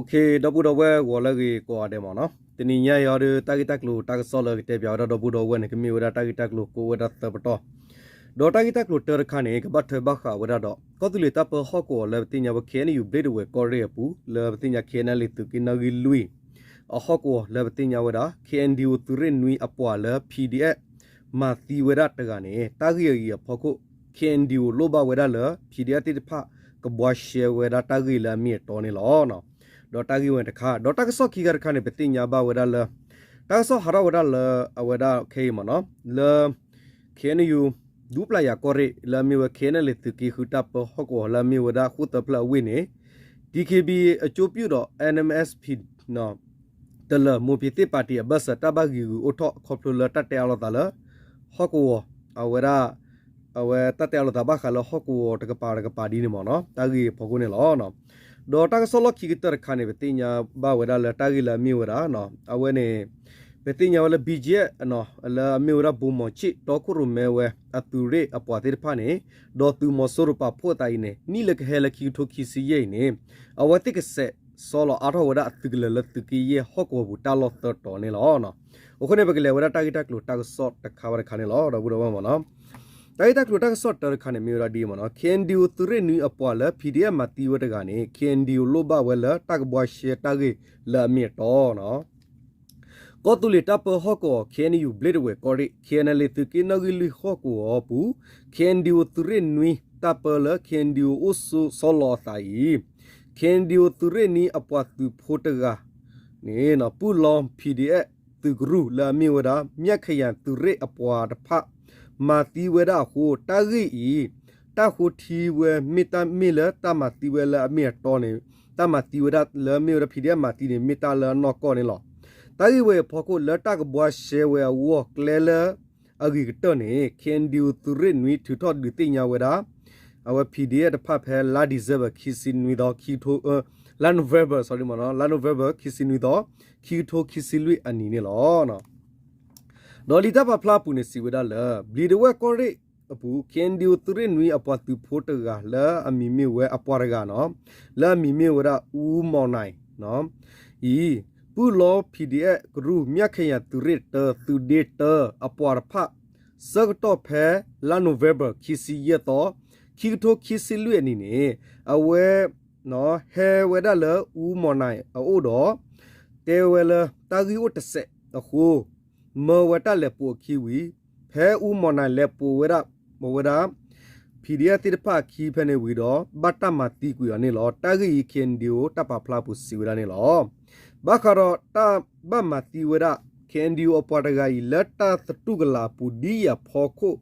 ဒီပုၢ်ဒီဝဲၢ်ဂီၤလၢအဂ့ၤကိးဂၤဒဲးမ့ၢ်နီၤ, တနံၤညါအံၤဒီး တၢ်ဂ့ၢ်တၢ်ကျိၤတၢ်ကစီၣ်လၢကတဲပၠးဝဲဒၣ်ဒီပုၢ်ဒီဝဲၢ်န့ၣ် ကမ့ၢ်ဝဲဒၣ်တၢ်ဂ့ၢ်တၢ်ကျိၤကိးဝဲဒၣ်သၢပတီၢ်, ဒီးတၢ်ဂ့ၢ်တၢ်ကျိၤတၢတခါန့ၣ် ကဘၣ်ထွဲဘၣ်ဃးဝဲဒၣ်ဒီး ကီၢ်သူလ့ၤတၢ်ပၢဟီၣ်ကဝီၤလၢပသ့ၣ်ညါဝဲ ခ့ၣ်အဲၣ်ယူၣ် ဘျ့ၣ်ဒဝဲၢ်ကီၢ်ရ့ၣ်အပူၤ လၢပသ့ၣ်ညါ ခ့ၣ်အဲၣ်ယူၣ် သုးက့နီၣ်ဂံၢ်လွံၢ် အဟီၣ်ကဝီၤလၢပသ့ၣ်ညါဝဲဒၣ် ခ့ၣ်အဲၣ်ယူၣ် သုးရ့ၣ်နွံအပှၤလၢ PDF မၤသံဝဲဒၣ်တဂၤန့ၣ် တၢ်ဂ့ၢ်အံၤအဖီခိၣ် ခ့ၣ်အဲၣ်ယူၣ် လိၣ်ဘၣ်ဝဲဒၣ်လၢ PDF သ့ၣ်တဖၣ် ကဘှါရှဲဝဲဒၣ်တၢ်ဂ့ၢ်လၢအမ့ၢ်အတီန့ၣ်လီၤ. ဒီးတၢ်ဂ့ၢ်ဝဲတခါ ဒီးတၢ်ကစီၣ်ခံခါတခါန့ၣ် ပသ့ၣ်ညါဘၣ်ဝဲဒၣ်လၢ တၢ်ကစီၣ်ဟးထီၣ်ဝဲဒၣ်လၢအဝဲဒၣ်ခဲအံၤမ့ၢ်နီၤ လၢ ခ့ၣ်အဲၣ်ယူၣ် ဒူပျၢ်ယၤကီၢ်ရ့ၣ် လၢအမ့ၢ်ဝဲ ခ့ၣ်အဲၣ်ယူၣ် သုးက့ဃုတၢ်ပၢဟီၣ်ကဝီၤလၢအမ့ၢ်ဝဲဒၣ်ဃိၣ်သၢဖျၢၣ်အဝ့ၢ်န့ၣ် DKBA အကၠိပၠူၣ်ဒီး NMSP တလၢၤ မိၢ်ဖံးသ့ၣ်ပၣ်တံၣ် အဘၢၣ်စၢၤတၢ်ဘၣ်ဂံာ်ဂုာ်အိၣ်ထီၣ်ခီဖျိလၢတၢ်တဲအါလိာ်သးလၢ ဟီၣ်ကဝီၤ အဝဲဒၣ် အဝဲတၢ်တဲအါလိာ်သးဘၣ်ဃးလၢဟီၣ်ကဝီၤတကပၤတကပၤဒ်န့ၣ်မ့ၢ်နီၤ တၢ်ဂ့ၢ်အဖီခိၣ်န့ၣ်လီၤ. ဒီးတၢ်ကစီၣ်လီၢ်ခံကတၢၢ်တခါန့ၣ် ပသ့ၣ်ညါဘၣ်ဝဲဒၣ်လၢတၢ်ဂ့ၢ်လၢအမ့ၢ်ဝဲဒၣ် အဝဲန့ၣ် ပသ့ၣ်ညါဝဲလၢ BGF လၢအမ့ၢ်ဝဲဒၣ် ဘိၣ်မီၣ်ခၠ့ၣ် တီခိၣ်ရိၣ်မဲဝဲအသုးရ့ၣ်အပှၤသ့ၣ်တဖၣ်န့ၣ် ဒီးသုးမီၤစိရိၤပာ်ဖှိၣ်အသးအံၤန့ၣ် နံၣ်လၢကဟဲလၢခံကထိခံဆံယဲၢ်အံၤန့ၣ် အဝဲသ့ၣ်ကစဲးစီလီၤအါထီၣ်ဝဲဒၣ်အသုးကလၢၤလၢသုးက့ယဲၢ်ဟီၣ်ကဝီၤပူၤတၢ်လီၢ်သၢတီၤန့ၣ်လီၤ. အဃိန့ၣ် ပကလဲၤဝဲဒၣ်တၢ်ဂ့ၢ်တၢ်ကျိၤတၢ်ကစီၣ်တခါဝဲတခါန့ၣ်လီၤ ဒီပုၢ်ဒီဝဲၢ်မ့ၢ်နီၤ. တၢ်ဂ့ၢ်တၢ်ကျိၤတၢ်ကစီၣ်တၢတခါန့ၣ် မ့ၢ်ဝဲဒၣ်ဒ်အံၤမ့ၢ်နီၤ ခ့ၣ်အဲၣ်ယူၣ် သုးရ့ၣ်နွံအပှၤလၢ PDF မၤသံဝဲတဂၤန့ၣ် ခ့ၣ်အဲၣ်ယူၣ် လိၣ်ဘၣ်ဝဲလၢတၢ်ကဘှါရှဲတၢ်ဂ့ၢ်လၢအမ့ၢ်အတီနီၤ ကီၢ်သူလ့ၤတၢ်ပၢဟီၣ်ကဝီၤ ခ့ၣ်အဲၣ်ယူၣ် ဘျ့ၣ်ဒဝဲၢ်ကီၢ်ရ့ၣ် ခ့ၣ်အဲၣ်ယူၣ် သုးက့နီၣ်ဂံၢ်လွံၢ်ဟီၣ်ကဝီၤအပူၤ ခ့ၣ်အဲၣ်ယူၣ် သုးရ့ၣ်နွံ တၢ်ပၢလၢ ခ့ၣ်အဲၣ်ယူၣ် အိၣ်ဆိးစီလီၤအသးအံၤ ခ့ၣ်အဲၣ်ယူၣ် သုးရ့ၣ်နွံအပှၤသုးဖိတဂၤန့ၣ် ပုၢ်လီ PDF သုးကရူၢ်လၢအမ့ၢ်ဝဲဒၣ် မၠၣ်ခယၣ်သုးရ့ၣ်အပှၤတဖၣ် မၤသံဝဲဒၣ်အဃိ တၢ်ဂ့ၢ်အံၤ တၢ်ဃိထံဝဲမ့ၢ်တၢ်မ့ၢ်လၢတၢ်မၤသံဝဲလၢအမ့ၢ်အတီန့ၣ် တၢ်မၤသံဝဲဒၣ်လၢအမ့ၢ်ဝဲဒၣ် PDF မၤသံန့ၣ် မ့ၢ်တၢ်လၢအနီၢ်ကီၢ်န့ၣ်လီၤ. တၢ်ဂ့ၢ်ဝဲအံၤအဖီခိၣ် လၢတၢ်ကဘှါရှဲဝဲအဂီၢ်ကျဲလၢအဂ့ၤကတၢၢ်န့ၣ် ခ့ၣ်အဲၣ်ယူၣ် သုးရ့ၣ်နွံ ထုးထီၣ်ဒုးသ့ၣ်ညါဝဲဒၣ် အဝဲ PDF တဖၣ်ဖဲလါ December ခံဆံနွံသီ ခံကထိ လါ November sorry မ့ၢ်နီၤ လါ November ခံဆံနွံသီ ခံကထိခံဆံလွံၢ်အနံၤန့ၣ်လီၤ. ဒီးလံာ်တၢ်ပာ်ဖျါအပူၤန့ၣ် စံးဝဲဒၣ်လၢ ဘျံးဒဝဲၢ်ကီၢ်ရ့ၣ်အပူၤ ခ့ၣ်အဲၣ်ယူၣ် သုးရ့ၣ်နွံအပှၤသုးဖိတဂၤလၢအမံၤမ့ၢ်ဝဲအပှၤတဂၤနီၤ လၢအမံၤမ့ၢ်ဝဲဒၣ် အူမီၢ်နၢ် အံၤ ပုၢ်လီ PDF ကရူၢ် မၠၣ်ခယၣ်သုးရ့ၣ်တၢ သုးဒ့တၢ အပှၤတဖၣ် ဆၢကတီၢ်ဖဲလါ November ခံဆံယဲၢ်သီ ခံကထိခံဆံလွံၢ်အနံၤန့ၣ် အဝဲ ဟဲဝဲဒၣ်လၢအူမီၢ်နၢ်အအိၣ်ဒီး တဲဝဲလၢတၢ်ဂ့ၢ်အိၣ်တစဲးအဃိ မၢဝဲတၢ်လဲၤပိာ်အခံဝံၤ ဖဲအူမီၢ်နၢ်လဲၤပိာ်ဝဲဒၣ် မ့ၢ်ဝဲဒၣ် PDF သ့ၣ်တဖၣ်အခံဖဲန့ၣ်ဝံၤဒီး ဘၣ်တၢ်မၤသံကွံာ်အီၤန့ၣ်လီၤ. တၢ်ဂ့ၢ်အံၤ ခ့ၣ်အဲၣ်ယူၣ် တၢ်ပာ်ဖျါအပူၤစံးဝဲဒၣ်န့ၣ်လီၤ. ဘၣ်ဃးဒီးတၢ်ဘၣ်မၤသံဝဲဒၣ် ခ့ၣ်အဲၣ်ယူၣ် အပှၤတဂၤအံၤ လၢတၢ်သတူၢ်ကလာ်အပူၤဒ်အံၤအဖီခိၣ်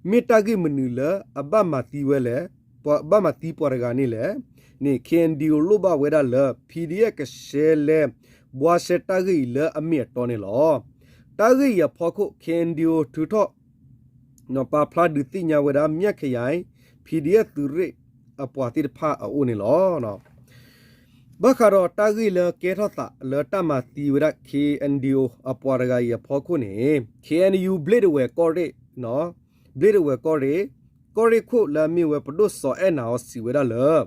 မ့ၢ်တၢ်ဂ့ၢ်မနုၤလၢအဘၣ်မၤသံဝဲလဲၣ်, ဘၣ်မၤသံပှၤတဂၤန့ၣ်လဲၣ်န့ၣ် ခ့ၣ်အဲၣ်ယူၣ် လိၣ်ဘၣ်ဝဲဒၣ်လၢ PDF ကရှဲလဲ ဘှါရှဲတၢ်ဂ့ၢ်အံၤလၢအမ့ၢ်အတီန့ၣ်လီၤ. တၢ်ဂ့ၢ်အံၤအဖီခိၣ် ခ့ၣ်အဲၣ်ယူၣ် ထုးထီၣ် ပာ်ဖျါဒုးသ့ၣ်ညါဝဲဒၣ် မၠၣ်ခယၣ် PDF သုးရ့ၣ်အပှၤသ့ၣ်တဖၣ်အအိၣ်န့ၣ်လီၤ. ဘၣ်ဃးဒီးတၢ်ဂ့ၢ်လၢကဲထီၣ်သးလၢတၢ်မၤသံဝဲဒၣ် ခ့ၣ်အဲၣ်ယူၣ် အပှၤတဂၤအံၤအဖီခိၣ်န့ၣ် ခ့ၣ်အဲၣ်ယူၣ် ဘျ့ၣ်ဒဝဲၢ်ကီၢ်ရ့ၣ် ဘျ့ၣ်ဒဝဲၢ်ကီၢ်ရ့ၣ် ကီၢ်ရ့ၣ်ခိၣ်လၢအမ့ၢ်ဝဲပဒိၣ်စီၤအဲၣ်နၤအီၤစံးဝဲဒၣ်လၢ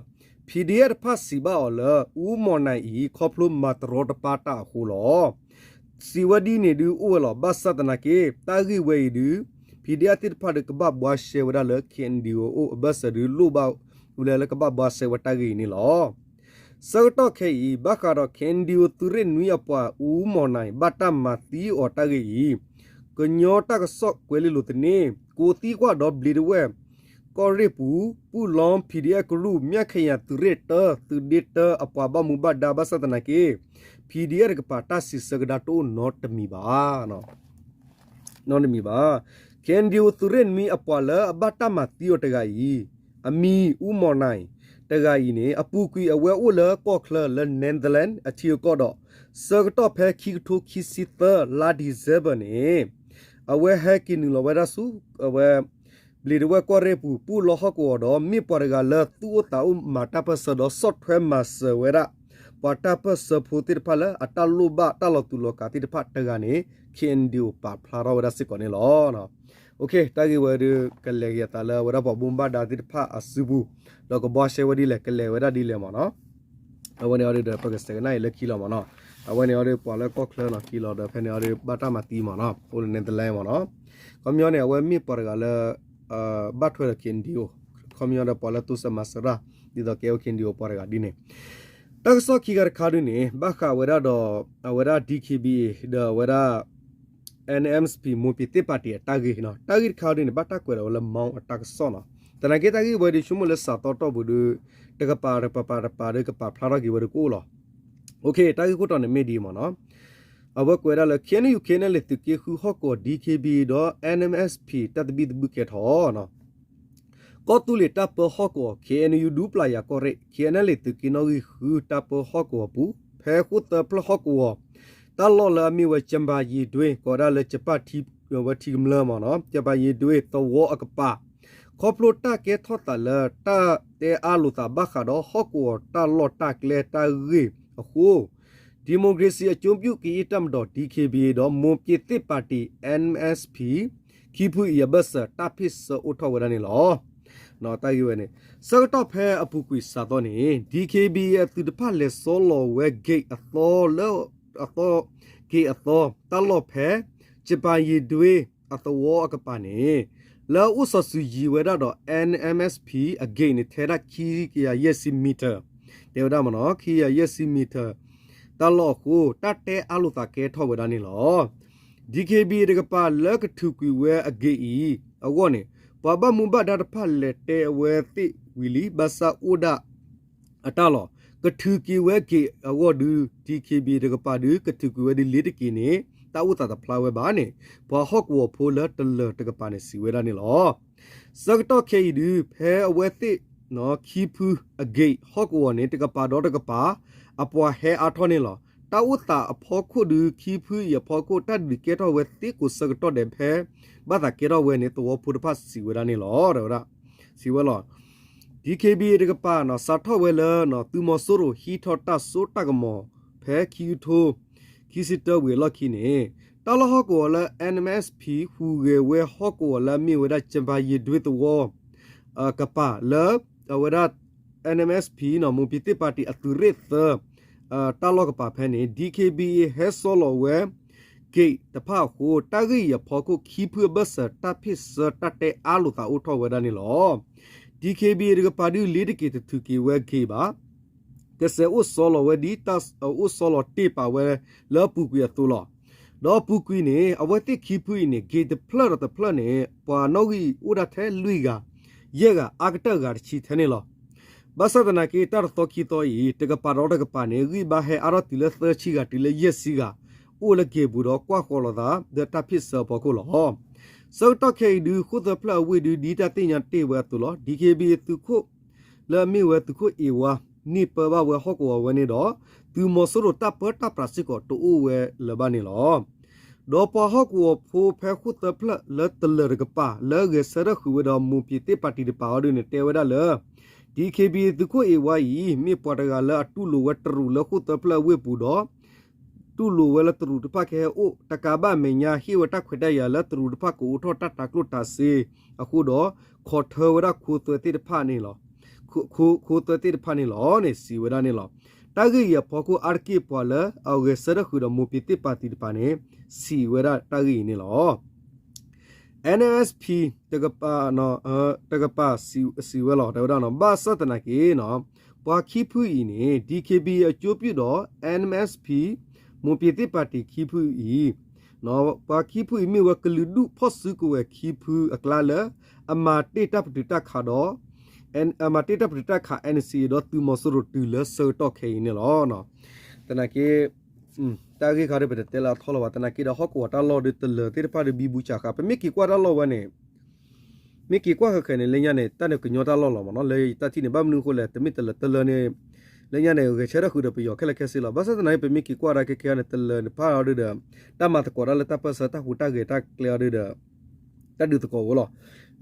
PDF တဖၣ်စံးဘၣ်အီၤလၢ အူမီၢ်နၢ်အံၤ ခီဖျိမၤတရီတပါတၢ်အဃိလီၤ. စံးဝဲဒ်န့ၣ်ဒုးအိၣ်ဝဲလီၤ. ဘၣ်ဆၣ်သနာ်က့ တၢ်ဂ့ၢ်ဝဲအံၤဒုး PDF သ့ၣ်တဖၣ်ဒုးကဘၣ်ဘှါရှဲဝဲဒၣ်လၢ ခ့ၣ်အဲၣ်ယူၣ် အအိၣ်အဘၢၣ်စၢၤဒုးလိၣ်ဘၣ်ဝဲလၢကဘၣ်ဘှါရှဲဝဲတၢ်ဂ့ၢ်အံၤန့ၣ်လီၤ. ဆၢကတီၢ်ခဲအံၤ ဘၣ်ဃးဒီး ခ့ၣ်အဲၣ်ယူၣ် သုးရ့ၣ်နွံအပှၤ အူမီၢ်နၢ် ဘၣ်တၢ်မၤသံအီၤတၢ်ဂ့ၢ်အံၤ ကညီတၢ်ကစီၣ်ကွဲးလံာ်လိာ်သန့ ကိးသံကွၢ်ဒီးဘျံးဒဝဲၢ် ကီၢ်ရ့ၣ်ပူၤ ပုၢ်လီ PDF ကရူၢ် မၠၣ်ခယၣ်သုးရ့ၣ်တၢ သုးဒ့တၢ အပှၤဘၣ်မူဘၣ်ဒါ ဘၣ်ဆၣ်သနာ်က့ PDF တကပၤတၢ်စံးဆၢကဒါတအိၣ်နီတမံၤဘၣ် နီတမံၤဘၣ်. ခ့ၣ်အဲၣ်ယူၣ် သုးရ့ၣ်နွံအပှၤလၢအဘၣ်တၢ်မၤသံအီၤတဂၤအံၤ အမံၤ အူမီၢ်နၢ် တဂၤအံၤန့ၣ် အပူၤကွံာ်အဝဲအိၣ်လၢကီၢ်ချၢလၢ Netherlands အထံအကီၢ်ဒီး ဆၢကတီၢ်ဖဲခံကထိခံဆံသၢ လါ December န့ၣ် အဝဲဟဲက့ၤနုာ်လီၤဝဲဒၣ်ဆူ အဝဲ ဘျံးဒဝဲၢ်ကီၢ်ရ့ၣ်ပူၤ ပုၢ်လီဟီၣ်ကဝီၤဒီး မ့ၢ်ပှၤတဂၤလၢသူၣ်အိၣ်သးအိၣ်မၤတၢ်ပၢၢ်ဆၢဒီး ဆီၣ်ထွဲမၤစၢၤဝဲဒၣ် ပှၤတၢ်ပၢၢ်ဆၢဖိသ့ၣ်တဖၣ်လၢအတၢ်လိၣ်ဘၣ်တၢ်လီၤတူာ်လီၤကာ်သ့ၣ်တဖၣ်တဂၤန့ၣ် ခ့ၣ်အဲၣ်ယူၣ် ပာ်ဖျါထီၣ်ဝဲဒၣ်စ့ၢ်ကီးန့ၣ်လီၤ. တၢ်ဂ့ၢ်ဝဲဒုး ကလဲၤက့ၤအသးလၢအဝဲဒၣ်ပှၤဘၣ်မူဘၣ်ဒါသ့ၣ်တဖၣ်အစုပူၤ ဒီးကဘှါရှဲဝဲဒ်လဲၣ် ကလဲၤဝဲဒၣ်ဒ်လဲၣ်မ့ၢ်နီၤ. အဝဲန့ၣ်အီၤဒုးဒီး ပကစဲးကနၣ်အံၤလၢခံလီၤမ့ၢ်နီၤ. အဝဲန့ၣ်အီၤဒုး ပှၤလၢကီၢ်ချၢနီၤ ခံလီၤဒီး ဖဲန့ၣ်အီၤဒုး ဘၣ်တၢ်မၤသံမ့ၢ်နီၤ အိၣ်လၢ Netherlands မ့ၢ်နီၤ. ခီပညီန့ၣ် အဝဲမ့ၢ်ပှၤတဂၤလၢ ဘၣ်ထွဲဒီး KNDO ခီပညီဒီးပှၤလၢတိစၢၤမၤစၢၤတၢ် ဒ်သိးကဲအိၣ် KNDO ပှၤတဂၤဒ်န့ၣ် တၢ်ကစီၣ်ခံဂၤတခါဒုန့ၣ် ဘၣ်ဃးဝဲဒၣ်ဒီး အဝဲဒၣ် D K B A ဒီးအဝဲဒၣ် N M S P မွန်ပြည်သစ်ပါတီ အတၢ်ဂ့ၢ်နီၤ. တၢ်ဂ့ၢ်တခါဒုန့ၣ် ဘၣ်တၢ်ကွဲးဒီးဝဲလၢ မောင်း အတၢ်ကစီၣ်နီၤ. သနာ်က့တၢ်ဂ့ၢ်ဝဲဒုး ဆိကမိၣ်လၢစးသီတီၢ်ပူၤဒု တကပၤတကပၤတကပၤဒု ကပာ်ဖျါထီၣ်က့ၤဝဲဒုကအိၣ်လီၤ. တၢ်ဂ့ၢ်ခိၣ်တီန့ၣ်မ့ၢ်ဒ်အံၤမ့ၢ်နီၤ. အဝဲကွဲးဒၣ်လၢ K N U K N L A သုးက့ဃုဟီၣ်ကဝီၤ D K B A ဒီး N M S P တၢ်သဘံၣ်သဘုၣ်ကဲထီၣ် ကီၢ်သူလ့ၤတၢ်ပၢဟီၣ်ကဝီၤ K N U ဒူပျၢ်ယၤကီၢ်ရ့ၣ် K N L A သုးက့နီၣ်ဂံၢ်ဃုတၢ်ပၢဟီၣ်ကဝီၤပူၤ ဖဲဃိၣ်သၢဖျၢၣ်ဟီၣ်ကဝီၤ တၢ်လီၢ်လၢအမ့ၢ်ဝဲ ကၠပၤယ့ၤဒွ့ ကိးဝဲဒၣ်လၢ ကၠပၤထံ ဝဲထံကမျၢၢ်မ့ၢ်နီၤ ကၠပၤယ့ၤဒွ့သဝီအကပၤ ခီဖျိတၢ်ကဲထီၣ်သးလၢတၢ်တဲအါလိာ်သးဘၣ်ဃးဒီးဟီၣ်ကဝီၤတၢ်လီၢ်တၢ်ကျဲတၢ်ဂ့ၢ်အဃိ ဒီမိုကရေစီအကျိုးပြုကရင်တပ်မတော် D K B A ဒီး မွန်ပြည်သစ်ပါတီ N M S P ခံဖုအံၤအဘၢၣ်စၢၤ တၢ်ဖ့ၣ်ဆၢအိၣ်ထီၣ်ဝဲဒၣ်န့ၣ်လီၤ. တၢ်ဂ့ၢ်ဝဲန့ၣ် ဆၢကတီၢ်ဖဲအပူၤကွံာ်စးသီန့ၣ် D K B A အသုးတဖၣ်လဲၤဆီလီၤဝဲ gate အသီလၢ အသီ gate အသီ တၢ်လီၢ်ဖဲ ကၠပၤယ့ၤဒွ့အသဝီအကပၤန့ၣ် လၢအအိၣ်စီၤစုၤယံၤဝဲဒၣ်ဒီး N M S P အ gate န့ၣ် ထဲဒၣ်ခံကယၤယဲၢ်ဆံ meter တဲဝဲဒၣ်မ့ၢ်နီၤ ခံကယၤယဲၢ်ဆံ meter တၢ်လီၢ်အဃိ တၢ်တဲအါလိာ်သးကဲထီၣ်ဝဲဒၣ်န့ၣ်လီၤ. D K B A တကပၤလၢကထုးကွံာ်ဝဲအ gate အံၤအဂီၢ်န့ၣ် ပှၤဘၣ်မူဘၣ်ဒါတဖၣ်လဲၤတဲအဝဲသ့ၣ်ဝံၤလံ ဘၣ်ဆၣ်အိၣ်ဒၣ်အတၢ်လီၢ် ကထုးက့ၤဝဲ gate အဂီၢ်ဒု D K B A တကပၤဒု ကထုးကွံာ်ဝဲဒုလ့ၤတက့ၤန့ၣ် တၢ်အိၣ်သးတဖျါဝဲဘၣ်န့ၣ် ပှၤဟီၣ်ကဝီၤဖိလၢတလၢၤတကပၤန့ၣ် စံးဝဲဒၣ်န့ၣ်လီၤ. ဆၢကတီၢ်ခဲအံၤဒု ဖဲအဝဲသ့ၣ် ခံဖုအ gate ဟီၣ်ကဝီၤန့ၣ် တကပၤဒီးတကပၤ အပှၤဟဲအါထီၣ်န့ၣ်လီၤ. တၢ်အိၣ်သးအဖီခိၣ်ဒု ခံဖုအံၤအဖီခိၣ် တၢ်ဒုးကဲထီၣ်ဝဲသ့ကိးဆၢကတီၢ်ဒဲး ဖဲဘၣ်သးကဲထီၣ်ဝဲန့ၣ် သဝီဖိတဖၣ်စံးဝဲဒၣ်န့ၣ်လီၤ တဲဝဲဒၣ် စံးဝဲလီၤ. D K B A တကပၤနီၤ စးထီၣ်ဝဲလၢ သုးမီၤစိရိၤဟံးထီၣ်တၢ်စိတၢ်ကမီၤ ဖဲခံကထိ ခံဆံတၢဝံၤအလီၢ်ခံန့ၣ် တၢ်လီၢ်ဟီၣ်ကဝီၤလၢ N M S P ဟူးဂဲၤဝဲဟီၣ်ကဝီၤလၢအမ့ၢ်ဝဲဒၣ် ကၠပၤယ့ၤဒွ့သဝီ ကပၤလၢ အဝဲဒၣ် N M S P နီၤ မွန်ပြည်သစ်ပါတီ အသုးရ့ၣ်သၢ တၢ်လီၢ်ကပၤဖဲန့ၣ် D K B A ဟဲဆီလီၤဝဲ gate တဖၣ်အဃိ တၢ်ဂ့ၢ်အံၤအဖီခိၣ် ခံဖုအဘၢၣ်စၢၤ တၢ်ဖ့ၣ်ဆၢတၢ်တဲအါလိာ်သးအိၣ်ထီၣ်ဝဲဒၣ်န့ၣ်လီၤ. D K B A တကပၤဒုလ့ၤတက့ၤတထုးက့ၤဝဲ gate ဘၣ် ကစဲးအိၣ်ဆီလီၤဝဲဒ်တၢ်အိၣ်ဆီလီၤတ့ၢ်ပာ်ဝဲလၢအပူၤကွံာ်အသိးလီၤ. ဒီးအပူၤကွံာ်န့ၣ် အဝဲသ့ၣ်ခံဖုအံၤန့ၣ် gate တဖျၢၣ်ဒီးတဖျၢၣ်န့ၣ် ပှၤနီၣ်ဂံၢ်အိၣ်ဒၣ်ထဲလွံၢ်ဂၤ ယဲၢ်ဂၤ အါကတၢၢ်ဂၤတဆံထဲန့ၣ်လီၤ. ဘၣ်ဆၣ်သနာ်က့ တၢ်တသီခံသီအံၤ တကပၤဒီးတကပၤန့ၣ် ဂံၢ်ဘါဟဲအါထီၣ်တုၤလၢသၢဆံဂၤတုၤလၢယဲၢ်ဆံဂၤ အိၣ်လၢ gate ပူၤဒီးကွၢ်ဃီၤလိာ်သး ဒီးတၢ်ဖ့ၣ်ဆၢအဖီခိၣ်လီၤ. ဆၢကတီၢ်ခဲအံၤဒု ဃိၣ်သၢဖျၢၣ်အဝ့ၢ်ဒု ဒ်တၢ်သ့ၣ်ညါတ့ၢ်ဝဲအသိးလီၤ. D K B A သုးခိၣ် လၢအမ့ၢ်ဝဲသုးခိၣ်အ့ၣ်ဝါ န့ၢ်ပၢဘၣ်ဝဲဟီၣ်ကဝီၤဝဲန့ၣ်ဒီး သုးမီၤစိရိၤတၢ်ပၢတၢ်ပြးစ့ၢ်ကီးတအိၣ်ဝဲလၢၤဘၣ်န့ၣ်လီၤ. ဒီးပှၤဟီၣ်ကဝီၤဖိဖဲဃိၣ်သၢဖျၢၣ်လၢတလၢၤတကပၤ လၢဂဲၤဆၢထၢၣ်ဃုာ်ဝဲဒီး မွန်ပြည်သစ်ပါတီ တပၤအီၤဒုန့ၣ် တဲဝဲဒၣ်လၢ D K B A သုးခိၣ်အ့ၣ်ဝါအံၤ မ့ၢ်ပှၤတဂၤလၢအတူၢ်လိာ်ဝဲတရူးလၢဃိၣ်သၢဖျၢၣ်အဝ့ၢ်ပူၤဒီး တူၢ်လိာ်ဝဲလၢတရူးတဖၣ်ကဟဲအိၣ် တကးဘၣ်အမဲာ်ညါ ဟ့ၣ်ဝဲတၢ်ခွဲးတၢ်ယာ်လၢတရူးတဖၣ်ကအိးထီၣ်တၢ်တၤကျိၣ်တၤစ့အဃိဒီး ခိးထၢဝဲဒၣ်ခိသွဲသ့ၣ်တဖၣ်န့ၣ်လီၤ. ခိ ခိသွဲသ့ၣ်တဖၣ်န့ၣ်လီၤန့ၣ် စံးဝဲဒၣ်န့ၣ်လီၤ. တၢ်ဂ့ၢ်အံၤအဖီခိၣ်အါတက့ၢ်ပှၤလၢအဂဲၤဆၢထၢၣ်ဃုာ်ဒီး မွန်ပြည်သစ်ပါတီ တပၤန့ၣ် စံးဝဲဒၣ်တၢ်ဂ့ၢ်အံၤန့ၣ်လီၤ. N M S P တကပၤ တကပၤစံးဝဲလီၤ တဲဝဲဒၣ်နီၤ ဘၣ်ဆၣ်သနာ်က့နီၤ ပှၤခံဖုအံၤန့ၣ် D K B A အကျိုးပြုဒီး N M S P မွန်ပြည်သစ်ပါတီ ခံဖုအံၤ ပှၤခံဖုအံၤမ့ၢ်ဝဲကလုာ်ဒူၣ်ဖီၣ်စုကဝဲၤခံဖုအကျါလၢ အမၤတ့ၢ်တၢ်ပတုာ်တၢ်ခးဒီး အမၤတ့ၢ်တၢ်ပတုာ်တၢ်ခး N C A ဒီးသုးမီၤစိရိၤတုၤလၢဆၢကတီၢ်ခဲအံၤန့ၣ်လီၤ. သနာ်က့ တၢ်ဂ့ၢ်ခါဒ်ပတတဲလၢအထီလီၤဘၣ် သနာ်က့ဒီး ဟီၣ်ကဝီၤတၢ်လီၢ်ဒီးတလၢၤသ့ၣ်တဖၣ်ဒီးဘံဘူစးဃါ ပမ့ၢ်က့ၤကွၢ်တၢ်လီၢ်ဝဲန့ၣ် မ့ၢ်က့ၤကွၢ်ဃဲၤဃဲၤန့ၣ် လၢညါန့ၣ် တၢ်န့ၣ်ကညီတၢ်လီၢ်လီၤမ့ၢ်နီၤ လၢယတၢ်ထံၣ်န့ၣ် ဘၣ်မနုၤအဃိလဲၣ် တမ့ၢ်တလၢၤတလၢၤန့ၣ် လၢညါန့ၣ် ဂဲၤဆၢထၢၣ်ဃုာ်ဒီးပယီၤခဲလၢာ်ခဲဆ့လီၤ. ဘၣ်ဆၣ်သနာ်က့ ပမ့ၢ်က့ၤကွၢ်ဒၣ်ခဲခဲန့ၣ် တလၢၤတဖၣ်အီၤဒုဒီး တၢ်မၤသကိးတၢ်လၢတၢ်ပၢၢ်ဆၢတၢ်ဟူးတၢ်ဂဲၤတၢ်ကျဲအီၤဒုဒီး တၢ်ဒုးသကိးဝဲလီၤ.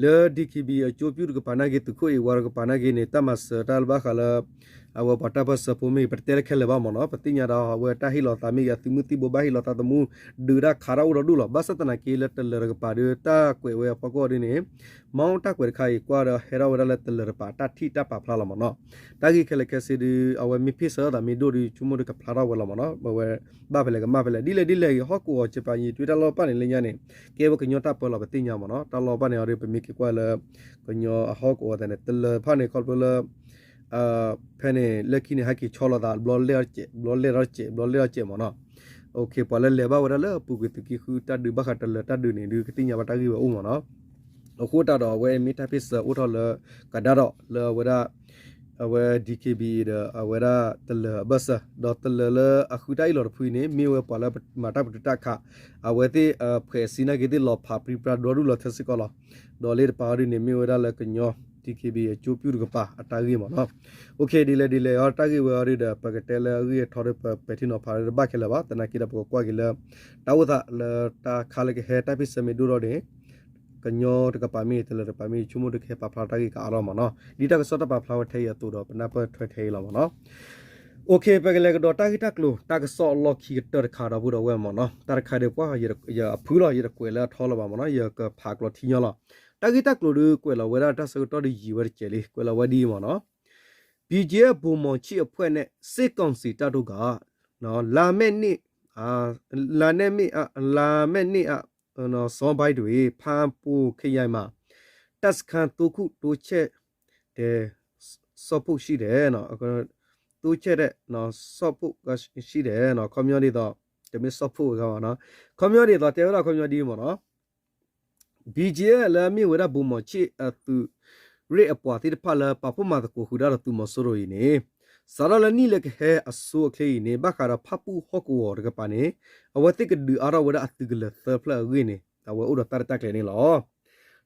လၢ D K B A အကျိုးပြုတကပၤနာ်က့ သုးခိၣ်အ့ၣ်ဝါတကပၤနာ်က့န့ၣ် တၢ်မၤစၢၤတၢ်လၢဘၣ်ဃးလၢ အဝဲပှၤတၢ်ပၢၢ်ဆၢဖိမ့ၢ်ဂ့ၤ ပတတဲလၢခဲလၢာ်ဘၣ်မ့ၢ်နီၤ, ပသ့ၣ်ညါဒီးအဝဲတၢ်ဟ့ၣ်လီၤသးမ့ၢ်ဂ့ၤ အသုးမုၢ်သံၣ်ဘိဘၣ်ဟ့ၣ်လီၤသးသမူ ဒုးတၢ်ခးတၢ်အိၣ်ဒီးဒိၣ်လီၤ. ဘၣ်ဆၣ်သနာ်က့လၢတလၢၤတကပၤဒီး တၢ်ကွဲးဝဲအဖီခိၣ်ဒ်န့ၣ် မ့ၢ်တၢ်ကွဲးတခါအံၤကွၢ်ဒီးဟဲထီၣ်ဝဲဒၣ်လၢတလၢၤတကပၤ တၢ်ထံၣ်တၢ်ပာ်ဖျါလီၤမ့ၢ်နီၤ. တၢ်ဂ့ၢ်ခဲလၢာ်ခဲဆ့ဒီး အဝဲမ့ၢ်ဖ့ၣ်ဆၢသးမ့ၢ်ဒိၣ်ဒီး ဆိကမိၣ်ဒီးကဖျါထီၣ်ဝဲလီၤမ့ၢ်နီၤ. အဝဲဘၣ်ဖဲလဲၣ်ကမၣ်ဖဲလဲၣ် ဒ်လဲၣ်ဒ်လဲၣ်ဂ့ၤ ဟီၣ်ကဝီၤစပၤယံၤ တွံၢ်တၢ်လီၢ်တဖၣ်န့ၣ် လၢညါန့ၣ် ကဲဝဲကညီတၢ်ပၢလီၤ ပသ့ၣ်ညါမ့ၢ်နီၤ. တၢ်လီၢ်တဖၣ်န့ၣ်အီၤဒီး ပမ့ၢ်က့ၤကွၢ်လၢ ကညီအဟီၣ်ကဝီၤသးန့ၣ် တလၢၤတဖၣ်န့ၣ် ခီဖျိလၢ ဖဲန့ၣ် လၢခံန့ၣ် ဟဲက့ၤဆီလီၤသး ဘျီလဲၣ်ထီၣ်စဲး ဘျီလဲၣ်ထီၣ်စဲး ဘျီလဲၣ်ထီၣ်စဲးမ့ၢ်နီၤ. ပှၤလၢလဲၤဘၣ်ဝဲဒၣ်လၢအပူၤကွံာ်သုးက့ဃုတၢ်ဒုးဘၣ်ဃးတလၢၤတၢ်ဒုးန့ၣ် ဒုးကသ့ၣ်ညါဘၣ်တၢ်ဂ့ၢ်ဝဲအိၣ်မ့ၢ်နီၤ. အဃိတၢ်ဒီးအဝဲမ့ၢ်တၢ်ဖ့ၣ်ဆၢအိၣ်ထီၣ်လၢ ကဒါဒီးလၢအဝဲဒၣ် အဝဲ DKBA ဒီးအဝဲဒၣ်တလၢၤအဘၢၣ်စၢၤ ဒီးတလၢၤလၢအဃုတၢ်အ့ၣ်လိာ်တဖုအံၤန့ၣ် မ့ၢ်ဝဲပှၤလၢမၤတၢ်ပတုာ်တၢ်ခး အဝဲသ့ၣ် ဖှဲးစံနာ်က့သ့ၣ်လီၤဖးပြံပြါဒီဒူၣ်လီၤထဲစ့ၢ်ကီးလီၤ. ဒီးလၢတပၤအီၤဒ်န့ၣ် မ့ၢ်ဝဲဒၣ်လၢကညီ DKBA အကၠိပၠူၣ်တကပၤအတၢ်ဂ့ၢ်မ့ၢ်နီၤ. ဒ်လဲၣ်ဒ်လဲၣ်အီၤ တၢ်ဂ့ၢ်ဝဲအီၤဒ်ဒီး ပကတဲလၢအဂ့ၢ်အထီဒီး ပပဲာ်ထံနီၤဖးဒီးတဘၣ်ခဲလၢာ်ဘၣ်. သနာ်က့ဒီး ပကကွၢ်က့ၤလၢ တၢ်အိၣ်သးလၢတၢ်ခါလၢကဟဲတၢ်ဖ့ၣ်ဆၢမ့ၢ်ဒိၣ်ထီၣ်န့ၣ် ကညီတကပၤမ့ၢ်ဂ့ၤ တလၢၤတကပၤမ့ၢ်ဂ့ၤ ဆိကမိၣ်ဒီးကဟဲပာ်ဖျါတၢ်ဂ့ၢ်ကအါထီၣ်မ့ၢ်နီၤ. ဒ်တၢ်ကစီၣ်တၢ်ပာ်ဖျါဝဲထဲအံၤအသိးဒီး ပနၢ်ပၢၢ်ထွဲထဲအံၤလီၤမ့ၢ်နီၤ. အိၣ်ခ့ ပကလဲၤကဒီးတၢ်ဂ့ၢ်တၢ်ကျိၤ တၢ်ကစီၣ်အလီၢ်ခံကတၢၢ်တခါဒီပုၢ်ဒီဝဲၢ်မ့ၢ်နီၤ. တၢ်တခါဒီးပှၤ ယအဖုလီၤ ယတကွဲးလၢအထီလၢၤဘၣ်မ့ၢ်နီၤ. ယကဖးကျိးထံညီလီၤ. တၢ်ဂ့ၢ်တၢ်ကျိၤဒီးကွဲးလီၤဝဲဒၣ်တၢ်ဆၢကတီၢ်ဒီးယံာ်ဝဲတစဲးလံ ကွဲးလီၤဝဲဒ်အံၤမ့ၢ်နီၤ. BGF ဗိုလ်မှူးချစ်အဖွဲ့နဲ့ စစ်ကောင်စီတပ်တို့က လာမယ့်နှစ် လာမယ့်နှစ် လာမယ့်နှစ် အစောပိုင်းတွင် ဖာပွန်ခရိုင်မှာ တပ်စခန်းသုံးခုတိုးချဲ့တယ် ဆော့ဖို့ရှိတယ် တိုးချဲ့တယ် ဆော့ဖို့ရှိတယ် ခီပညီဒ်သိး တမ့ၢ် ဆော့ဖို့ ဂၤဘၣ်နီၤ ခီပညီဒ်သိး တဲဝဲဒၣ်ခီပညီဒ်အံၤမ့ၢ်နီၤ. BGF လၢအမ့ၢ်ဝဲဒၣ် ဗိုလ်မှူးချစ် အသုးရ့ၣ်အပှၤသ့ၣ်တဖၣ်လၢပာ်ဖှိၣ်မၤသကိးဃုာ်တၢ်ဒီးသုးမီၤစိရိၤအံၤန့ၣ် စးထီၣ်လၢနံၣ်လၢကဟဲအဆိအချ့အံၤန့ၣ် ဘၣ်ဃးဒီးဖၣ်ပူၣ်ဟီၣ်ကဝီၤတကပၤန့ၣ် အဝဲသ့ၣ်ကဒုးအါထီၣ်ဝဲဒၣ်အသုးကလၢၤသၢဖျၢၣ်အဂ့ၢ်န့ၣ် အဝဲအိၣ်ဒီးတၢ်ရဲၣ်တၢ်ကျဲၤန့ၣ်လီၤ.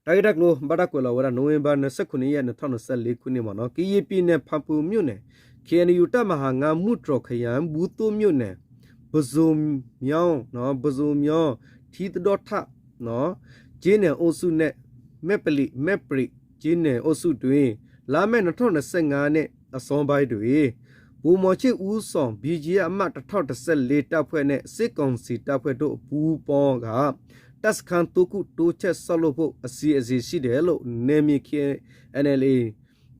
တၢ်ဂ့ၢ်တၢ်ကျိၤ ဘၣ်တၢ်ကွဲးလီၤဝဲဒၣ် နိၣ်ဝ့ဘၢၣ် နှစ်ခုနစ်ရက် နှစ်ထောင့်နှစ်ဆယ့်လေးခုနှစ် မ့ၢ်နီၤ ကရင်ပြည်နယ် ဖာပွန်မြို့နယ် KNU တပ်မဟာငါး မုၢ်တြီၤခရိုင် ဘူးသို့မြို့နယ် ပဇိုမြောင်း ပဇိုမြောင်း ထံသဒီထ ကျေးနယ်အုပ်စုနဲ့ မဲပလီ မဲပရံး ကျေးနယ်အုပ်စုတွင် လာမယ့် နှစ်ထောင့်နှစ်ဆယ့်ငါးနှစ် အစောပိုင်းတွင် ဗိုလ်မှူးချစ်ဦးဆောင် BGF အမှတ် တစ်ထောင့်တစ်ဆယ့်လေး တပ်ဖွဲ့နဲ့ စစ်ကောင်စီတပ်ဖွဲ့တို့ ပူးပေါင်းကာ တပ်စခန်းသုံးခု တိုးချဲ့ဆောက်လုပ်ဖို့ အစီအစဉ် ရှိတယ်လို့ နယ်မြေ KNLA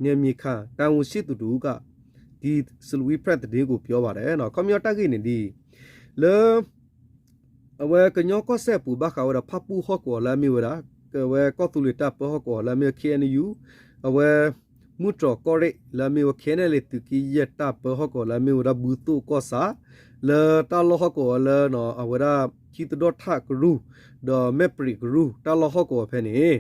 နယ်မြေခံ တာဝန်ရှိသူတစ်ဦးက ဒီ Salween Press သတင်းကို ပြောပါတယ် ခီပညီတၢ်ဂ့ၢ်န့ၣ်ဒ်အံၤ လၢ အဝဲကညီကီၢ်စဲၣ်အပူၤ ဘၣ်ဃးဝဲဒီး ဖၣ်ပူၣ်ဟီၣ်ကဝီၤလၢအမ့ၢ်ဝဲဒၣ် အဝဲကီၢ်သူလ့ၤတၢ်ပၢဟီၣ်ကဝီၤလၢအမ့ၢ်ဝဲ KNU အဝဲ မုၢ်တြီၤကီၢ်ရ့ၣ် လၢအမ့ၢ်ဝဲ KNLA သုးက့ယဲၢ်တၢ်ပၢဟီၣ်ကဝီၤလၢအမ့ၢ်ဝဲဒၣ် ဘူးသို့ကီၢ်ဆၣ် လၢတၢ်လီၢ်ဟီၣ်ကဝီၤလၢ အဝဲဒၣ် ထံသဒီထကရူၢ် ဒီးမဲၣ်ပြံးကရူၢ် တၢ်လီၢ်ဟီၣ်ကဝီၤဖဲန့ၣ်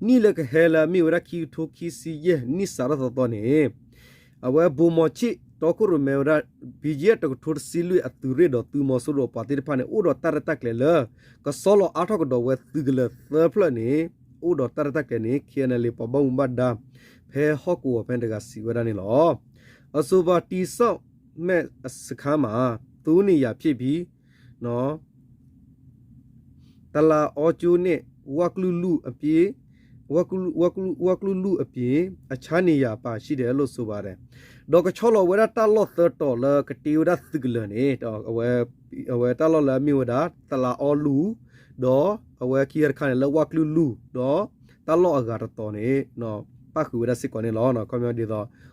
နံၣ်လၢကဟဲလၢအမ့ၢ်ဝဲဒၣ် ခံကထိခံဆံယဲၢ် နံၣ်စးထီၣ်သီသီန့ၣ် အဝဲ ဗိုလ်မှူးချစ် တီခိၣ်ရိၣ်မဲဝဲဒၣ် BGF တကထိတဆံလွံၢ်အသုးရ့ၣ်ဒီးသုးမီၤစိရိၤအပှၤသ့ၣ်တဖၣ်န့ၣ် အိၣ်ဒီးတၢ်ရဲၣ်တၢ်ကျဲၤလၢ ကဆီလီၤအါထီၣ်ကဒီးဝဲသုးကလၢၤသၢဖျၢၣ်န့ၣ် အိၣ်ဒီးတၢ်ရဲၣ်တၢ်ကျဲၤန့ၣ် KNLA ပှၤဘၣ်မူဘၣ်ဒါ ဖဲဟီၣ်ကဝီၤဖဲန့ၣ်တဂၤစံးဝဲဒၣ်န့ၣ်လီၤ. အဆိုပါ တည်ဆောက်မဲ့စခန်းမှာ သုံးနေရာဖြစ်ပြီး တလးအီကၠိနဲ့ ဝၣ်ကလုၢ်လုၢ်အပြင် ဝၣ်ကလုၢ်လုၢ်အပြင် အခြားနေရာပါရှိတယ်လို့ဆိုပါတယ် ဒီးကဆီလီၤဝဲဒၣ်တၢ်လီၢ်သၢတီၤလၢကတ့ဝဲဒၣ်သုးကလၢၤန့ၣ် အဝဲတၢ်လီၢ်လၢအမ့ၢ်ဝဲဒၣ် တလးအီလုၢ် ဒီးအဝဲခံဂၤတခါန့ၣ်လၢဝၣ်ကလုၢ်လုၢ် ဒီးတၢ်လီၢ်အဂၤတတီၤန့ၣ် ပၣ်ဃုာ်ဝဲဒၣ်စ့ၢ်ကီးန့ၣ်လီၤ. ခီပညီဒ်သိး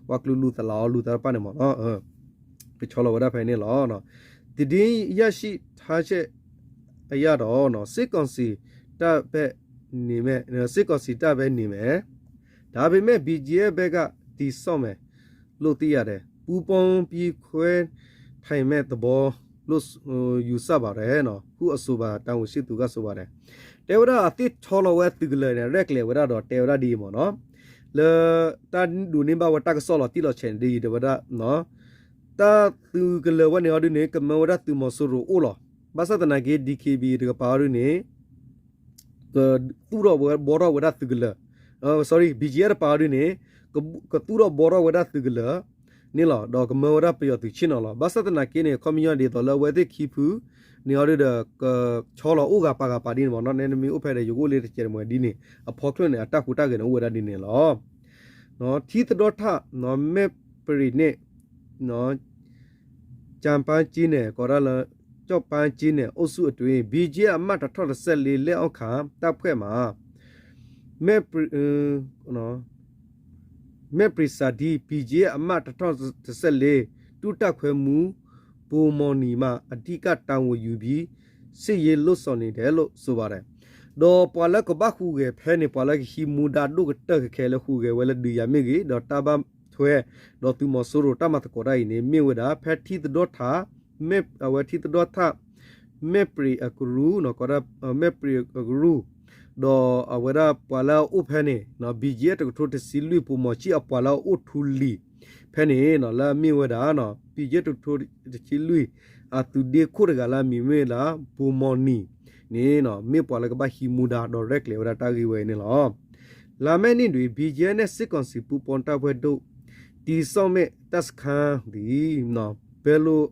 ဝၣ်ကလုၢ်လုၢ်တလးအီလုၢ်တၢ်တဖၣ်န့ၣ်မ့ၢ်နီၤ ကဆီလီၤဝဲဒၣ်ဖဲန့ၣ်လီၤ. သတင်းရရှိထားချက်အရတော့ စစ်ကောင်စီတပ်ဘက်နေမယ် စစ်ကောင်စီတပ်ဘက်နေမယ် ဒါပေမဲ့ BGF ဘက်ကတည်ဆောက်မယ်လို့သိရတယ် ပူပေါင်းပြီးခွဲထိုင်မဲ့သဘောလို့ယူဆပါတယ် ဟုအဆိုပါတာဝန်ရှိသူကဆိုပါတယ် တဲဝဲဒၣ်အသ့ၣ်ဆီလီၤဝဲသုးကလၢၤန့ၣ် ရဲၣ်ကျဲၤဝဲဒၣ်ဒီးတဲဝဲဒၣ်ဒ်အံၤမ့ၢ်နီၤ လၢတၢ်ဒိးန့ၢ်ဘၣ်ဝဲတၢ်ကစီၣ်လီၤတံၢ်လီၤဆဲးန့ၣ်ဒ်အံၤ တဲဝဲဒၣ် တၢ်သုးကလၢၤဝဲန့ၣ်အီၤဒုန့ၣ် ကမၢဝဲဒၣ်သုးမီၤစိရိၤအိၣ်လီၤ. ဘၣ်ဆၣ်သနာ်က့ DKBA တကပၤအီၤဒုန့ၣ် ကသူၣ်ထီၣ်ဘှီထီၣ်ဝဲဒၣ်သုးကလၢၤ sorry BGF တကပၤအီၤဒုန့ၣ် ကသူၣ်ထီၣ်ဘှီထီၣ်ဝဲဒၣ်သုးကလၢၤန့ၣ်လီၤ. ဒီးကမၢဝဲဒၣ်ပယီၤသုးဆ့ၣ်နီၤလီၤ. ဘၣ်ဆၣ်သနာ်က့န့ၣ် ခီပညီဒ်သိးလၢအဝဲသ့ၣ်ခံဖုန့ၣ်အီၤဒုဒီး ကဆီလီၤအိၣ်ဂၤပာ်ဂၤပာ်ဒ်န့ၣ်မ့ၢ်နီၤ နဲနမ့ၢ်အိၣ်ဖဲဒီး ယကအိၣ်လၢတစဲးတမှဲၤဒ်န့ၣ် အဖီခိၣ်န့ၣ် အတၢ်ဟူးတၢ်ဂဲၤန့ၣ်အိၣ်ဝဲဒၣ်ဒ်န့ၣ်လီၤ. ထံသဒီထ မဲၣ်ပြံးန့ၣ် ကၠၢ်ပၢကၠ့န့ၣ် ကိးဒၣ်လၢ ကၠၢ်ပၢကၠ့န့ၣ် အိၣ်ဆူၣ်အတွ့ ဘံကၠ့အမၢ်တထီၣ်တစဲးလ့ လဲၣ်အီၣ်ခး တၢ်ဖှဲးမး မဲၣ်ပြံးစၢ်ဒံ ဘံကၠ့အမၢ်တထီၣ်တစဲးလ့ တူၢ်တၢ်ခွဲးမူ ပိာ်မီၢ်နံၤမး အဓိကတာဝန်ယူပြီး စစ်ရေးလုပ်ဆောင်နေတယ်လို့ ဆိုပါတယ် ဒီးပှၤလၢကဘၣ်ဟူးဂဲၤဖဲန့ၣ် ပှၤလၢကဟံးမူဒါဒိၣ်ကတၢၢ်ခဲခဲလၢဟူးဂဲၤဝဲလၢဒုးယၤမ့ၢ်ဂ့ၤ ဒီးတၢ်ဘၣ်ထွဲ ဒီးသုးမီၤစိရိၤတၢ်မၤသကိးတၢ်အံၤန့ၣ် မ့ၢ်ဝဲဒၣ် ဖဲထံသဒီၣ်ထး အဝဲထံသဒီၣ်ထး မဲၣ်ပြံးအကရူၢ် မဲၣ်ပြံးအကရူၢ် ဒီးအဝဲဒၣ်ပှၤလၢအအိၣ်ဖဲန့ၣ် ဘံကၠ့တကထိတဆံလွံၢ် ပိာ်မီၣ်ကၠံၣ်အပှၤလၢအအိၣ်ထူလံၤ ဖဲန့ၣ် လၢအမ့ၢ်ဝဲဒၣ် ဘံကၠ့တကထိတဆံလွံၢ် အသုးဒ့ခိၣ်တဂၤလၢအမံၤမ့ၢ်ဝဲဒၣ် ပိာ်မီၣ်နံၤန့ၣ် မ့ၢ်ပှၤလၢကဘၣ်ဟံးမူဒါ ဒီးရဲၣ်ကျဲၤဝဲဒၣ်တၢ်ဂ့ၢ်ဝဲအံၤန့ၣ်လီၤ. လာမယ့်နှစ်တွင် ဘီကဲနဲ့ စစ်ကောင်စီပူးပေါင်းတပ်ဖွဲ့တို့ တည်ဆောက်မည့်တပ်စခန်းသည် ဘဲလို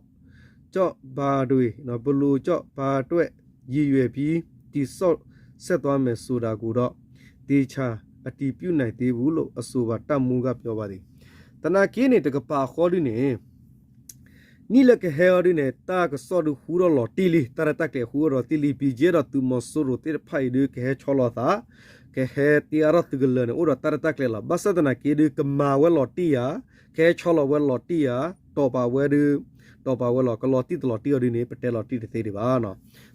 ကျိုက်ဘးတွင် ဘဲလိုကျိုက်ဘးတွင် ရည်ရွယ်ပြီး တည်ဆောက်ဆက်သွားမယ်ဆိုတာကိုတော့ သေချာအတည်ပြုနိုင်သေးဘူးလို့ အဆိုပါတပ်မှူးကပြောပါတယ် သနာ်က့န့ၣ် တကပၤအဃီဒုန့ၣ် နံၣ်လၢကဟဲအီၤဒုန့ၣ် တၢ်ကစီၣ်ဒုဃုထီၣ်လီၤတံၢ်လံ တၢ်ရဲၣ်တၢ်ကျဲၤဃုထီၣ်လီၤတံၢ်လံ ဘံကဲဒီးသုးမီၤစိရိၤသ့ၣ်တဖၣ်အံၤဒု ကဟဲဆီလီၤသး ကဟဲတ့အါထီၣ်သုးကလၢၤန့ၣ် အိၣ်ဒီးတၢ်ရဲၣ်တၢ်ကျဲၤလီၤ ဘၣ်ဆၣ်သနာ်က့ဒု ကမၤဝဲလီၤတံၢ်ဧါ ကဟဲဆီလီၤဝဲလီၤတံၢ်ဧါ တီၢ်ပာ်ဝဲဒု တီၢ်ပာ်ဝဲလီၤ ကလီၤတံၢ်တလီၤတံၢ်အီၤဒုန့ၣ် ပတဲလီၤတံၢ်တသ့ဒံးဘၣ်နီၤ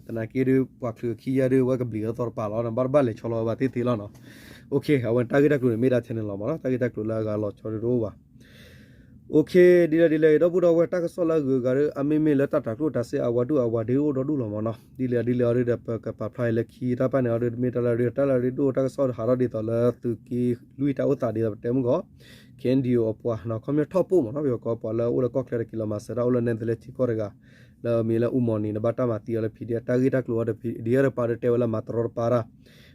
သနာ်က့ဒု ပှၤချုးခံယါဒု ဝဲကဘျံးအသီတပၤလီၤ ဘၣ်တဘၣ်လဲၤဆီလီၤဝဲဘၣ်သ့ၣ်သ့လီၤနီၤ အဝဲတၢ်ဂ့ၢ်တၢ်ကျိၤန့ၣ် မ့ၢ်ဒၣ်ထဲန့ၣ်လီၤမးနီၤ တၢ်ဂ့ၢ်တၢ်ကျိၤလၢအဂၤလီၤဆီဒုတအိၣ်ဘၣ် ဒ်လဲၣ်ဒ်လဲၣ်ဂ့ၤ ဒီပုၢ်ဒီဝဲၢ် တၢ်ကစီၣ်လၢအဂုၤအဂၤဒီး အမ့မ့ၢ်လၢတၢ်တၤကျိၣ်တၤစ့အဝဲဒုၣ်အဝဲဒ့အိၣ်ဒီဒူၣ်လီၤမးနီၤ ဒ်လဲၣ်ဒ်လဲၣ်အီၤဒုဒီး ပကပာ်ဖျါအံၤလၢခံတၢ်ပာ်န့ၣ်အီၤဒု မ့ၢ်တၢ်လၢအရ့ဒိၣ် တၢ်ကစီၣ်ဟးထီၣ်ဒ်သိးလၢသုးက့လွံၢ်တၢ်အိၣ်သးဒ်သိးပတဲမုၢ်ဂီၤ ခ့ၣ်အဲၣ်ယူၣ်အပှၤနီၤ ခီပညီထီၣ်ပိၢ်မးနီၤ ပယီၤကီးပှၤလၢအိၣ်လၢကီၢ်ချၢတက့ၤလီၤမၤစၢၤတၢ်အိၣ်လၢနဲၣ်သလဲထံကီၢ်တဂၤ လၢအမံၤလၢအူမီၢ်နံၤ နဘၣ်တၢ်မၤသံအီၤလၢ PDF တၢ်ဂ့ၢ်တၢ်ကျိၤအီၤဒီး PDF တပၤဒီးတဲဝဲလၢမၤတရီတပါတၢ်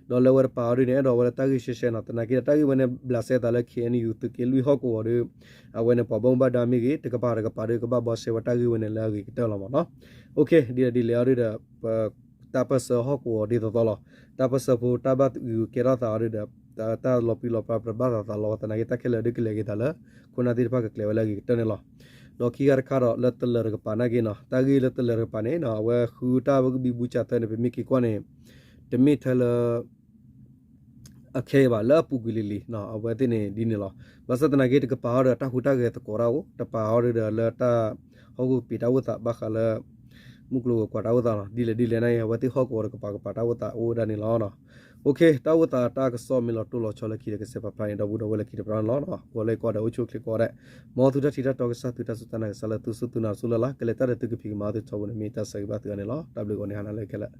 ဒီးလၢဝဲတပၤအီၤဒုန့ၣ် အဲၣ်ဒိးဝဲလၢတၢ်ဂ့ၢ်ရှဲရှဲနီၤ သနာ်က့ဒီးတၢ်ဂ့ၢ်ဝဲန့ၣ် ဘျးစဲသးလၢ ခ့ၣ်အဲၣ်ယူၣ် သုးက့လွံၢ်ဟီၣ်ကဝီၤဒီး အဝဲန့ၣ်ပှၤဘၣ်မူဘၣ်ဒါမ့ၢ်ဂ့ၤ တကပၤတကပၤဒီးကဘၣ်ဘီရှဲဝဲတၢ်ဂ့ၢ်ဝဲန့ၣ်လၢအဂ့ၤကတၢၢ်လီၤမးနီၤ ဒ်လဲၣ်ဒ်လဲၣ်အီၤဒုဒီး တၢ်ပၢၢ်ဆၢဟီၣ်ကဝီၤဒ်သိးသိးလီၤ တၢ်ပၢၢ်ဆၢဖိတၢ်ဘၣ်ဂုာ်ကဲထီၣ်သးအီၤဒုဒီး တၢ်လီၤပြံလီၤပြါပတဘၣ်သးသးလီၤ သနာ်က့တၢ်ခဲလၢာ်ဒုကလဲၤက့ၤသးလၢ ခိၣ်နၢ်သ့ၣ်တဖၣ်ကကျဲၤဝဲလၢအဂ့ၤကတၢၢ်န့ၣ်လီၤ ဒီးခံဂၤတခါဒီးလၢတလၢၤတကပၤနာ်က့နီၤ တၢ်ဂ့ၢ်လၢတလၢၤတကပၤန့ၣ် အဝဲဃုတၢ်ဘၣ်ကဘံဘူစၢ်သၢန့ၣ် ပမ့ၢ်က့ၤကွၢ်န့ၣ် တမ့ၢ်ထဲလၢ အခဲအံၤဘၣ် လၢအပူၤကွံာ်လံၤလံၤ အဝဲသ့ၣ်န့ၣ်ဒ်န့ၣ်လီၤ ဘၣ်ဆၣ်သနာ်က့တကပၤအီၤဒီးတၢ်ဟူးတၢ်ဂဲၤသကိးတၢ်အိၣ် တပၤအီၤဒုဒီးလၢတၢ်ဟီၣ်ခိၣ်ကပံာ်တၢ်အိၣ်သးဘၣ်ဃးလၢ မုၢ်ကျိၤဝဲၤကွာ်တၢ်အိၣ်သးလီၤ ဒ်လဲၣ်ဒ်လဲၣ်န့ၣ် အဝဲသ့ၣ်ဟီၣ်ကဝီၤတကပၤကပၤတၢ်အိၣ်သးအိၣ်ဝဲဒၣ်န့ၣ်လီၤ တၢ်အိၣ်သးတၢ်ကစီၣ်မ့ၢ်လီၤတိၢ်လီၤဆီလၢခံဒီးကစဲးပာ်ဖျါန့ၣ် ဒီပုၢ်ဒီဝဲၢ်လၢခံတပၤန့ၣ်လီၤ ကွၢ်လၢကွၢ်ဒီးအိၣ်ဆူၣ်အိၣ်ချ့ကိးဂၤဒဲး မ်သုတၢ်ထံၣ်တၢ်တီကစၢ်သုတၢ်စူၢ်တၢ်နာ်ကစၢ်လၢသုစူၢ်သုနာ်တစူၢ်လၢ်လၢ် ကလဲၤတၢ်ဒီးသုကဖံးကမၤသုထီဘိန့ၣ် မ့ၢ်တၢ်ဆၢဂ့ၤဘၣ်သုဂၤန့ၣ်လီၤ တၢ်ဘျုးကိးဂၤဒဲးခဲလၢာ်